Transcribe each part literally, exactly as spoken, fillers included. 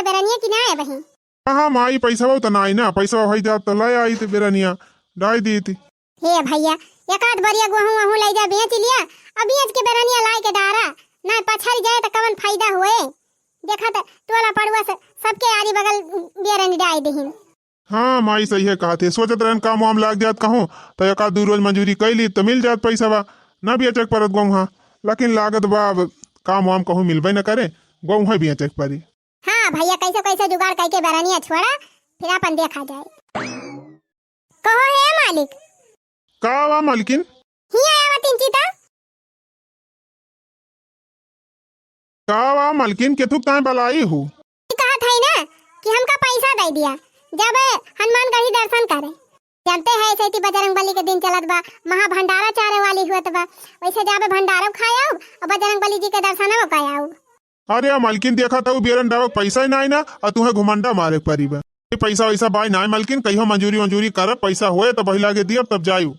बेरनिया कि नाहीं अबहीं? हाँ, हाँ, माई, पैसवा त नाहीं ना, पैसवा होइ जात त लै आइत बेरनिया, डाइ दीत। हे भइया, एक आध बोरिया गोहूँ वहूँ लै जा, बेच लिया, अब बेच के बेरनिया लाइ के डारा, नाहीं पछरि जाए त कवन फायदा होए। देखा त टोला पड़ुआ से सबके आरी बगल बेरनी डाइ दिहिन। हाँ माई, सहिए कहत हे, सोचत रहन काम वाम लाग जात कहूँ, त एक आध दुइ रोज मजूरी कइ ली त मिल जात पैसवा, ना बेचक परत गोहूँ, लेकिन लागत बा अब काम वाम कहूँ मिलबे न करे, गोहूँ बेचक परी। हाँ भइया, कइसे कइसे जुगाड़ कइके बेरनिया छोड़ा, फिर आपन देखा जाए। कहो हे मालिक। का बा मलकिन? हियाँ आवा तिनची त। का बा मलकिन, केथुक ताईं बलाई हू? ई कहत हई ना कि हमका पैसा दइ दिया, जाबे हनुमानगढ़ी दर्शन करे। जानते हैं, ऐसे ती बजरंग बली के दिन चलत बा, महा भंडारा चारे वाली हुअत बा, वैसे जाबे भंडारो खाए आउब अउर बजरंग बली जी के दर्शनो कइ आउब। अरे मलकिन, देखत हऊ बेरन डावक पैसा ही नाहीं ना, अउर तुहें घुमंडा मारे के परी बा। ए, पैसा वैसा बाय नाहीं मलकिन, कहियो मंजूरी वंजूरी करब, पैसा होए त बहिला के दियब, तब जायू।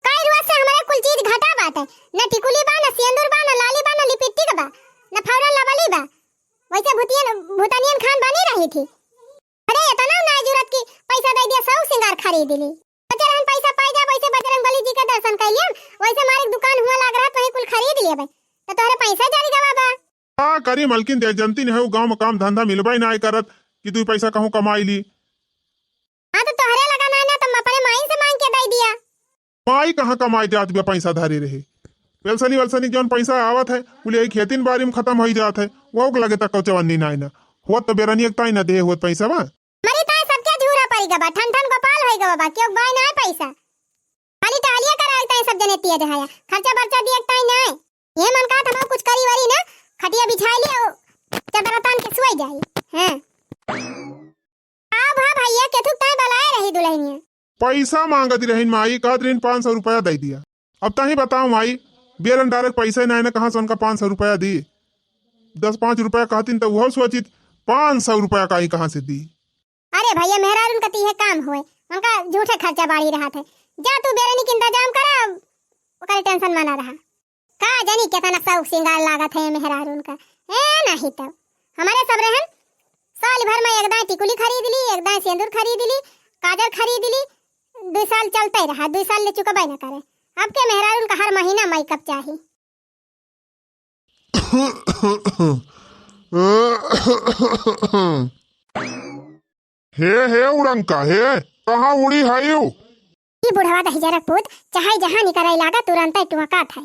कई रोज से हमरे कुल चीज घटा बाटे, न टिकुली बा, न सेंदूर बा, न लाली बा, न लिपिस्टिक बा, न फाउडर लवली बा। वैसे भूतियन, भूतनियन खान बनी रही थी। अरे, एतना नाहीं जरूरत कि पैसा दइ दिया, सब सिंगार खरीद ली। सोचे रहन पैसा पाइ जाब, वैसे बजरंग बली जी के दर्शन कइ लियन, वैसे हमारी दुकान हुआ लाग रहा, वहीं कुल खरीद लेबे, त तोहरे पैसा जरि गवा बा। का करी मलकिन, देख जनती नहीं हो, गाँव में काम धंधा मिलबे नाहीं करत कि दुइ पैसा कहूँ कमाइ ली। हाँ, त तोहरे लगा नाहीं ना, त अपने माई से माँग के दइ दिया। माई कहाँ कमाए जात बिया, पैसा धरे रहे। पेलसनी वेलसनी जौन पैसा आवत है, कुल यही खेतिन बारी में खतम होइ जात है। वहू के लगे तक चवन्नी नाहीं ना। होत त बेरनिया के ताईं ना देहे होत पैसा बा। मरी ताईं सबके झूरा परि गवा, ठन ठन गोपाल होइ गवा बा, केहू बाय नाहीं पैसा। खाली टहलिया करावे ताईं सब जने तिया जहाया, खर्चा बर्चा दिए ताईं नाहीं। ये मन कहत हम कुछ करी वरी ना, खटिया बिछाइ ली अउ चदरा तान के सोइ जाई। हाँ। का भा भइया, केथुक ताईं बलाए रही दुलहिनिया? पैसा माँगत रहिन माई, कहत रहिन पाँच सौ रुपया दइ दिया। अब तहीं बताओ माई, बेरन डारे के पैसा नाहीं ना, कहाँ से उनका पाँच सौ रुपया दी? दस पाँच रुपया कहतिन त उहो सोचित, पाँच सौ रुपया काईं कहाँ से दी? अरे भइया, मेहरारून का त इहे काम होए, उनका झूठे खर्चा बाढ़ी रहत है। जा तू बेरनी के इंतजाम करा, ओकरे tension में ना रहा। का जानी केतना शौक सिंगार लागत है मेहरारून का। ए नाहीं तब। हमरे सब रहन, साल भर में एक दाईं टिकुली खरीद ली, एक दाईं सेंदूर खरीद ली, काजर खरीद ली, दुइ साल चलते रहा, दुइ साल ले चुकबे न करे। अब के मेहरारून का हर महीना makeup चाही। हे, हे उड़ंका, हे, कहाँ उड़ी हयू? ई बुढ़वा दहिजरक पूत, चाहे जहाँ निकराई लागा, तुरंतै टुहकात है।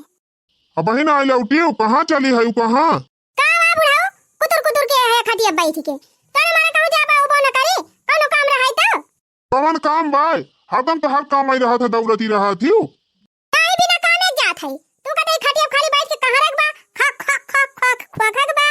अबहिन आइ लौटियो, कहाँ चली हयू, कहाँ? का बा बुढ़ऊ, कुतुर कुतुर के है खटिया बैठ के? तोरे मारे कहूँ जाबा उबो न करी, कौनो काम रहै त? कवन काम बाय? हरदम तो हर काम आई रहत है, दौड़ती रहत हयू। काहे बिना कामे जात है? तू कते खटिया खाली बैठ के कहाँ रखबा? खक, खक, खक, खक, खक, खक बा।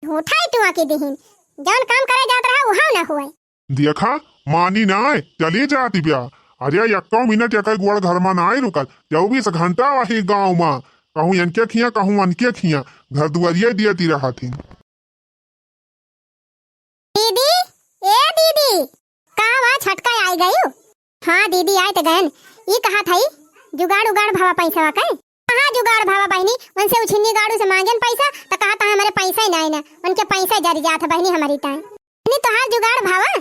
झूठा ही टुआ के दिहिन, जौन काम करे जात रहा, उहाव ना हुए। देखा, मानी नाय, चली जाती ब्या। अरे, यक्को मिनट यक्को गोड़ घर मा नाय रुकत, चौबीस घंटा वही गाँव मा, कहूँ इनके खिया, कहूँ अनके खिया, घर दुआरिया दियती रहत ही। दीदी, ए दीदी, का बा, छटका आइ गयू? हाँ दीदी, आइ त गयन। ई कहत हई, जुगाड़ उगाड़ भवा पैसवा के? कहाँ जुगाड़ भवा बहिनी, उनसे उछिन्नी गाड़ू से माँगेन पैसा, त कहत है हमरे पैसा ही नाय ना, उनके पैसा जरि जात है बहिनी हमरी ताईं। बहिनी तोहार जुगाड़ भवा?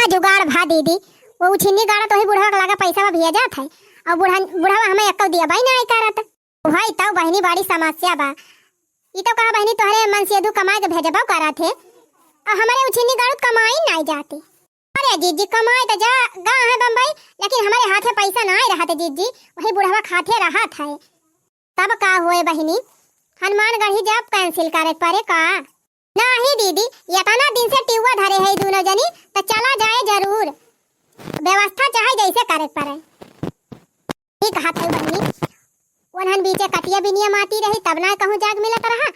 का जुगाड़ भा दीदी, वो उछिन्नी गाड़ा त वही बुढ़वा के लगा पैसा भेजत है, अउर बुढ़ा, बुढ़वा हमें एक्को दियबइ नाय करत। उहइ तउ बहिनी बड़ी समस्या बा। ई तउ कहा बहिनी तोहरे मनसेधू कमाए के भेजबउ करत हे, अउर हमरे उछिन्नी गाड़ू त कमाइन नाहीं जाते। अरे जीजी कमाए त जा, गा है बम्बई, लेकिन हमरे हाथे पैसा नाहीं रहत जीजी, वही बुढ़वा खाते रहत है। तब का होए बहिनी, हनुमानगढ़ी जाब cancel करे परे का? नाहीं दीदी, एतना दिन से टिउवा धरे है दूनो जनी, त चला जाए जरूर। व्यवस्था चाहे जैसे करे परे। ठीक कहत है बहिनी, ओनहन बीचे कटिया बिनिया माती रही, तब ना कहूँ जाग मिलत रहा।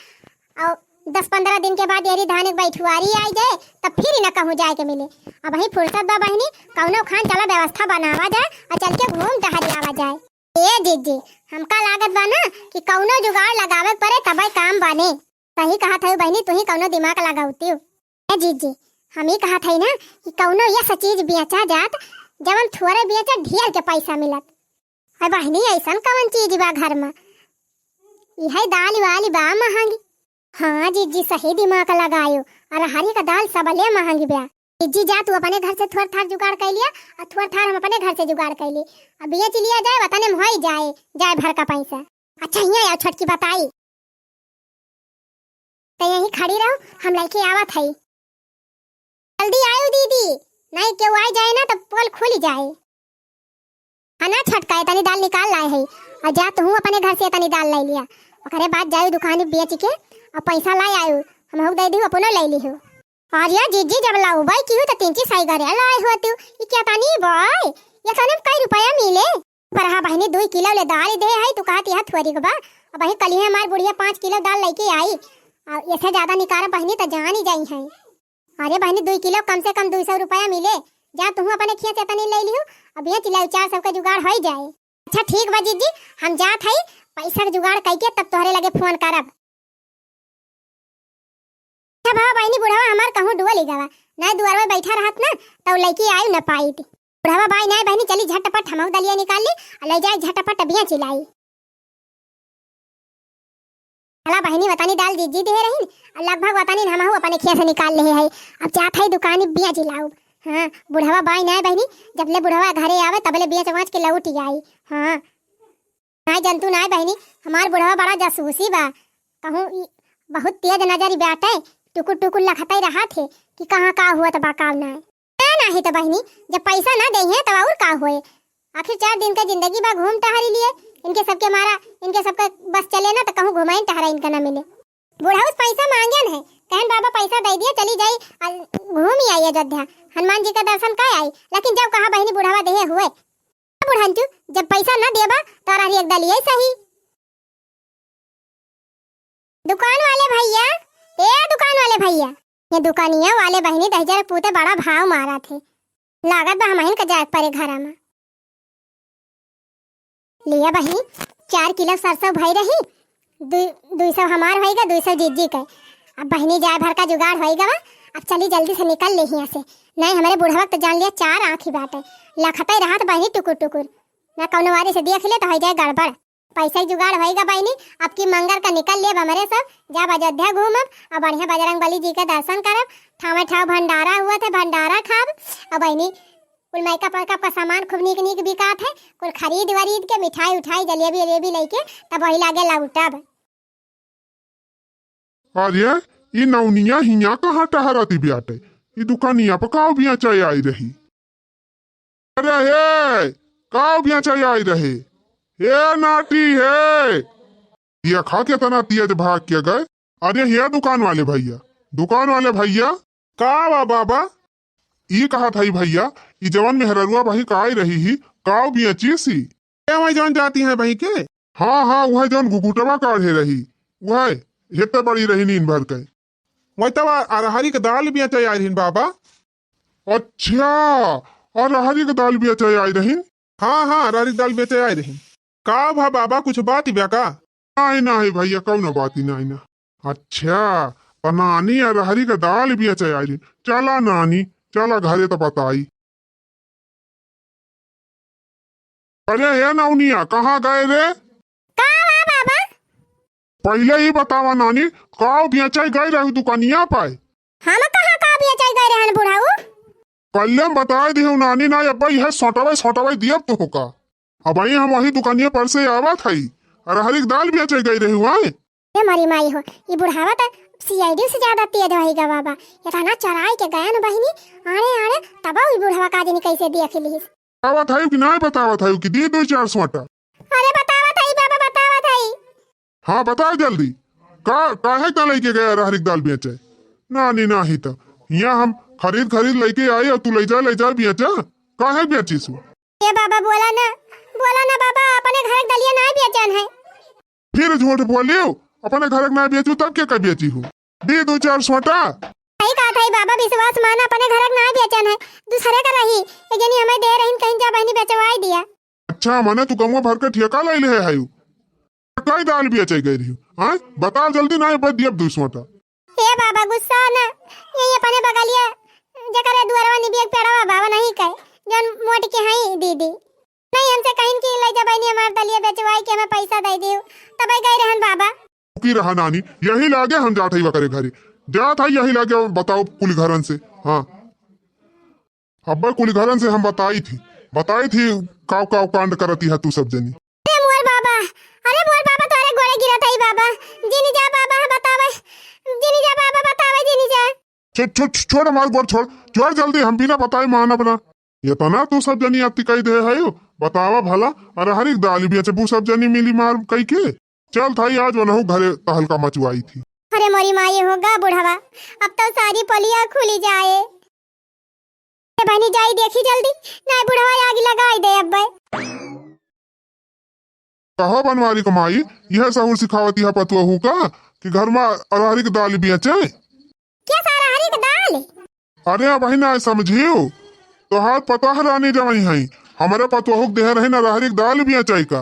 अउर दस पन्द्रह दिन के बाद यदि धान के बैठुआरी आइ जाए, तब फिर न कहूँ जाए के मिले। अबहीं फुर्सत बा बहिनी, कउनो खान चला व्यवस्था बनावा जाए अउर चल के घूम टहरी आवा जाए। ए जीजी, हमका लागत बा ना कि कउनो जुगाड़ लगावे के परे तबे काम बने। सही कहत हऊ बहिनी, तुहीं कउनो दिमाग लगउतिउ। ए जीजी, हम ई कहत हई ना कि कउनो यस चीज बेचा जात, जवन थोरे बेचा ढेर के पैसा मिलत। अरे बहिनी, अइसन कवन चीज बा घर मा? इहै दाल वाल बा महंगी। हाँ जिज्जी, सही दिमाग लगायो। अरहरी का दाल सबले महंगी बा। जिज्जी जा, तू अपने घर से थोर थार जुगाड़ कइ लिया, अउर थोर थार हम अपने घर से जुगाड़ कइ ली। अब बेच लिया जाए, वतने में होइ जाए, जाए भर का पैसा। अच्छा, हियाँ आओ छोटकी बताई। त यहीं खड़ी रहो, हम लइके आवत हई। जल्दी आयो दीदी, नहीं केहू आइ जाए ना त पोल खुलि जाए। हाँ ना छोटका, एतनी दाल निकाल लाए हई, अउर जा तुहूँ अपने घर से एतनी दाल लइ लिया। ओकरे बाद जायो दुकानी बेच के अउर पैसा लाइ आयो, हमहू दइ दिहु, अपनो लइ लिहु। अरे जिज्जी, जब लउबइ किहु त तीन ची सइ गरे लाए होतु। ई केतनी बइ? एतने में कइ रुपया मिले? बुढ़वा बहिनी दुइ किलो ले दाल देहे हई, तू कहत यह थोरिक बा। अबहीं कलिहे हमार बुढ़िया पाँच किलो दाल लइके आई। अउर एसे ज्यादा निकारब बहिनी त जानी जइहैं। अरे बहिनी, दुइ किलो कम से कम दुइ सौ रुपया मिले। जा तुहूँ अपने खेत से एतनी लइ लिहु, अउर बेच लियो, चार सौ के जुगाड़ होइ जाए। अच्छा ठीक बा जिज्जी, हम जात हई, पैसा के जुगाड़ कइके तब तोहरे लगे फोन करब। अच्छा भा बहिनी, बुढ़वा हमार कहूँ डुअलि गवा, नाहीं दुआर में बइठा रहत ना, तउ लइके आइ न पाइत। बुढ़वा बाइ नाहीं बहिनी, चली झटपट हमहू दलिया निकाल ली, अउर लइ जाए झटपट बेच लाई। चला बहिनी, वतनी दाल जिज्जी देहे रहिन, अउर लगभग वतनी हमहू अपने खेत से निकाल लेहे हई। अब जात हई दुकानी बेच लाउब। हाँ, बुढ़वा बाइ नाहीं बहिनी, जब ले बुढ़वा घरे आवे, तब ले बेच वाच के लौटि आई। हाँ। नाहीं जनतू नाहीं बहिनी, हमार बुढ़वा बड़ा जासूसी बा। कहूँ ई बहुत तेज नजरी बाटे, टुकुर टुकुर लखतइ रहत है कि कहाँ का होत बा का नाहीं। ए, नाहीं त बहिनी, जब पैसा ना देइहैं तब अउर का होए? आखिर चार दिन के जिंदगी बा, घूम टहरी लिए। इनके सबके मारा, इनके सबके बस चले ना त कहूँ घुमाइन टहरा इनका ना मिले। बुढ़ऊ से पैसा मांगेन है, कहन बाबा पैसा दइ दिया, चली जाई, आ, घूमि आई अयोध्या, हनुमान जी का दर्शन कइ आई। लेकिन जब कहा बहिनी बुढ़वा देहे हुए, बुढ़ंचू, जब पैसा न देबा, तो अरहरी एक दलिया ही सही। दुकान वाले भइया, ए दुकान वाले भइया, ये दुकानिया वाले बहिनी दहिजर पूते बड़ा भाव मारत है। लागत बा हमहिन का जाए के परे घरा में। लिया बहिनी, चार किलो सरसों भई रही, दुइ, दुइ सौ हमार होइगा, दुइ सौ जिज्जी के। अब बहिनी जाए भर का जुगाड़ होइगा बा, अब चली जल्दी से निकल ले हियाँ से, नहीं हमरे बुढ़वा के तो जान लिया चार आँखी बाटे, लखतई रहत बहिनी टुकुर टुकुर, ना कौनो वारी से देख ले तो होइ जाए गड़बड़। पैसा के जुगाड़ होइगा बहिनी, अब की मंगर का निकल लेब हमरे सब, जाब अयोध्या घूमब, अब बढ़िया बजरंग बली जी के दर्शन करब, ठावे ठाव भंडारा हुआ थे, भंडारा खाब, अब बहिनी कुल मेकअप वेकअप का सामान खूब नीक नीक बिकात है, कुल खरीद वरीद के मिठाई उठाई जलेबी वलेबी लइके तब वही लागे लौटब। अरे, ई नौनिया हियाँ कहाँ टहरती बाटे? ई दुकानिया पर काव बेचे आई रही? अरे हे, काव बेचे आई रही? हे नाटी हे, ये खा केतना तेज भाग के गए। अरे हे दुकान वाले भइया, दुकान वाले भइया। का बा बाबा? ई कहत हई भइया, ई जवन मेहररुआ बही का आई रही ही, काव बेचिस ही? ए वही जवन जाती हैं बही के? हाँ, हाँ, उहै जवन घुघुटवा काढ़े रही, उहै, हेत्ते बड़ी रही नीन भर के। वही तब अरहरी के दाल बेचे आई रहिन बाबा। अच्छा, अरहरी के दाल बेचे आई रहिन? हाँ, हाँ, अरहरी के दाल बेचे आई रहिन। का भा बाबा, कुछ बात बा का? नाहीं, नाहीं भइया, कौनो बात ही नाहीं ना। अच्छा, त नानी अरहरी के दाल बेचे आई रहिन। चला नानी, चला घरे त बताई। अरे हे नौनिया, कहाँ गए रे? का बा बाबा? पहिले ई बतावा नानी, काव बेचे गए रहू दुकानिया पे? हम कहाँ काव बेचे गए रहन बुढ़ऊ? पहिले हम बताए दिहु नानी, ना अब इहे सोटवे सोटवे दियब तोहका। अबहीं हम वही दुकानिया पर से आवत हई, अरहरी के दाल बेचे गए रहू आए। ए मरी माई हो, ई बुढ़ावा त सीआईडी से ज्यादा तेज होइगा बाबा। एतना चराई के गयन बहिनी, आड़े आड़े, तब ई बुढ़वा का जनी कैसे देख लिहिस। बतावत हई कि नाहीं बतावत हई कि दी दुइ चार सोटा? अरे बतावत हई बाबा, बतावत हई। हाँ बताओ जल्दी, का, काहे का लइके गया अरहरी के दाल बेचे? नानी नाहीं त हियाँ हम खरीद खरीद लइके आई अउर तू लइ जा लइ जा बेचा, काहे बेचिस? ए बाबा बोला ना, बोला ना बाबा, अपने घर के दलिया नाहीं बेचन है। फिर झूठ बोलियो, अपने घर के नाहीं बेचू तब के का बेची हूँ? दी दुइ चार सोटा। सही कहत हई बाबा, विश्वास मान, अपने घर के नाहीं बेचन है, दूसरे का रही। एक जनी हमें दे रहिन, कहिन जा बहिनी बेचवाई दिया। अच्छा, मने तू गौवा भर के ठेका लइ लेहे हयू? कई दाल बेचे गए रही? हाँ, बताओ जल्दी, नाहीं बस दियब दुइ सोटा। ए बाबा गुस्सा ना, यही अपने बगलिया जेकरे दुआरवा निबिया के पेड़वा बाबा नहीं कहे, जौन मोट के हई दीदी। नहीं हमसे कहिन कि लइ जा बहिनी हमार दलिया बेचवाई के हमें पैसा दइ दियो, तब गए रहन बाबा। की रहा नानी, यही लागे हम जात हई वकरे घरे। जात हई यही लागे, बताओ कुल घरन से। हाँ, अब्बे कुल घरन से हम बताई थी, बताई थी काव काव कांड करती है तू सब जनी। अरे मोर बाबा, अरे मोर बाबा, तोरे गोड़े गिरत हई बाबा, जिनी जा बाबा, बतावे, जिनी जा बाबा, बतावे, जिनी जा। छो-, छो-, छो-, छोड़ हमार गोड़, छोड़, छोड़ जल्दी, हम बिना बताए मानब ना। एतना तू सब जनी अति कई दे है, बतावा भला, अरहरी क दाल बेचबू सब जनी मिली मार कई के? चल थाई आज वनहु घरे तहलका मचवाई थी। अरे मोरी माई हो गा बुढ़वा, अब तो सारी पोलिया खुली जाए। ए बहनी जाई देखी जल्दी, नाहीं बुढ़वा आग लगाई दे अब्बे। कहो बनवारी क माई, यह सहूर सिखावती है पतुआ का कि घर मा अरहरी क दाल बेचे? क्या सा अरहरी क दाल? अरे अबही नाहीं समझियो, तोहार पतोह रानी जवई है, हमरे पतोह क देह रही न अरहरी क दाल बेचे का।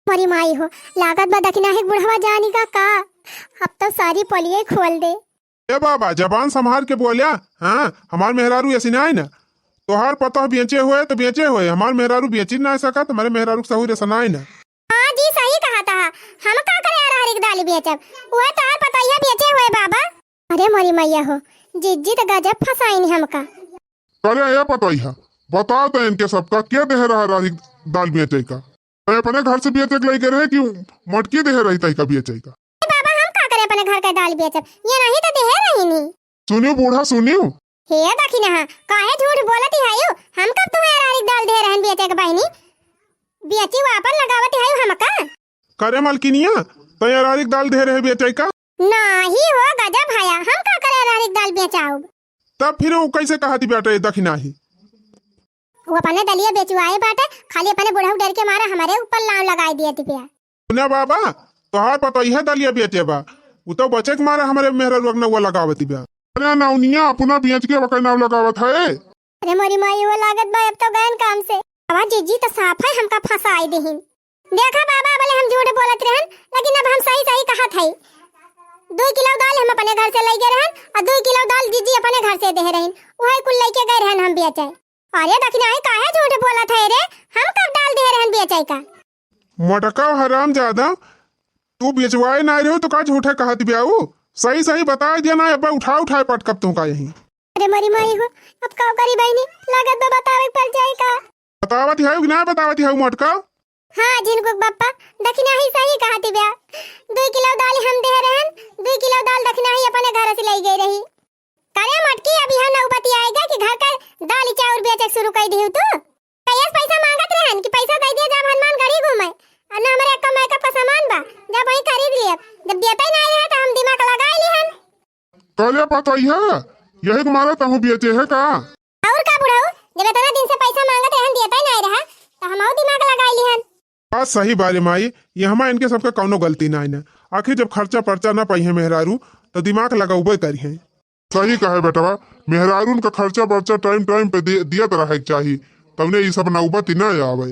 मोरी माई हो, लागत बा दखिना है बुढ़वा जानी का का, अब तो सारी पोलिये खोल दे। ए बाबा, जबान संभार के बोल्या। हाँ, हमार मेहरारू ऐसी नाहीं ना। तोहार पतोह बेचे होए तो बेचे होए, हमार मेहरारू बेची नाहीं सकत, हमरे मेहरारू क सहूर ऐसा नाहीं ना। हाँ जी, सही कहा था। हम का करे अरहरी क दाल बेचब? उहे तोहार पतोहिया बेचे होए बाबा। अरे मोरी मैया हो, जिज्जी त गजब फंसाइन हमका। अरे ए पतोहिया, बताओ तो इनके सबका के देह रहा अरहरी क दाल बेचे का? तै अपने घर से बेचे के लइके रहे कि मोटकी देह रही तई का बेचे का? ए बाबा, हम का करे अपने घर का दाल बेचब? ये नहीं तो देह रही नी। सुनियो बूढ़ा, सुनियो। हे दखिनहा, काहे झूठ बोलत ही आयो? हम कब तुम्हें अरहरी क दाल देह रहन बेचे के बहिनी? बेची वो आपन लगावत ही आयो हमका? करे मलकिनिया, तै अरहरी क दाल देह रहे बेचे का? नाही हो गजब हया, हम का करे अरहरी क दाल बेचाउब? तब फिर वो कैसे कहती बाटे दखिनाही? वो अपने दलिया बेचवाए बाटे, खाली अपने बुढ़ऊ डर के मारे हमरे ऊपर लाव लगाए दिए दिव्या। सुना बाबा, तोहार पतोहिया दलिया बेचे बा, उ तो बचे के मारे हमरे मेहरारू क नौवा लगावती बा। अरे नौनिया अपना बेच के वकर नाव लगावत है। अरे मोरी माई, वो लागत बा अब तो गयन काम से। अब जिज्जी तो साफ है हमका फंसाई देहिन। देखा बाबा, भले हम झूठ बोलत रहन, लेकिन अब हम सही सही कहत हई। दुई किलो दाल हम अपने घर से लइके रहन और दुई किलो दाल जिज्जी अपने घर से देह रहिन, उहे कुल लइके गए रहन हम बेचे। अरे दखिनाही, काहे झूठ बोलत है रे? हम कब दाल देह रहन बेचे का? मोटका हराम ज्यादा, तू बेचवाए ना रहो तो का झूठे कहत ब्याऊ? सही सही बताए दिया ना, अब उठा उठाए पटकब तू का यहीं। अरे मोरी माई हो, अब का करी बहिनी, लागत बा बतावे के पड़ जाए का? बतावत है कि ना बतावत है मोटका? हाँ, झिनकुक बप्पा, दखिनाही सही कहत ब्या। दुई किलो दाल हम देह रहन, दुई किलो दाल दखिनाही अपने घर से लई गई रही। करे मोटकी, अभी हम नौबती आएगा कि घर का दाल चाउर बेचे शुरू कर दिहु तू। कहिए से पैसा मांगत रहन कि पैसा दे दिया, जब हनुमान गढ़ी घूमे, और ना हमारे एक्का मेकअप का सामान बा, जब वहीं खरीद लिए, जब देते ही नहीं रहे तो हम दिमाग लगा ही लिहन। कहले पतोहिया, यही तुम्हारा तहु बेचे है का? और का बुढ़ऊ, जब इतना दिन से पैसा मांगत रहन, देता ही नहीं रहा, तो हम और दिमाग लगा लिहन। बात सही बारे माई, यहमा इनके सबके कौनो गलती ना है ना। आखिर जब खर्चा पर्चा ना पाई है मेहरारू, तो दिमाग लगाउबे करी है। सही कहे बेटवा, मेहरारून का खर्चा पर्चा टाइम टाइम पे दे, दियत रहे के चाही, तबने ई सब नौबत ही ना आवे।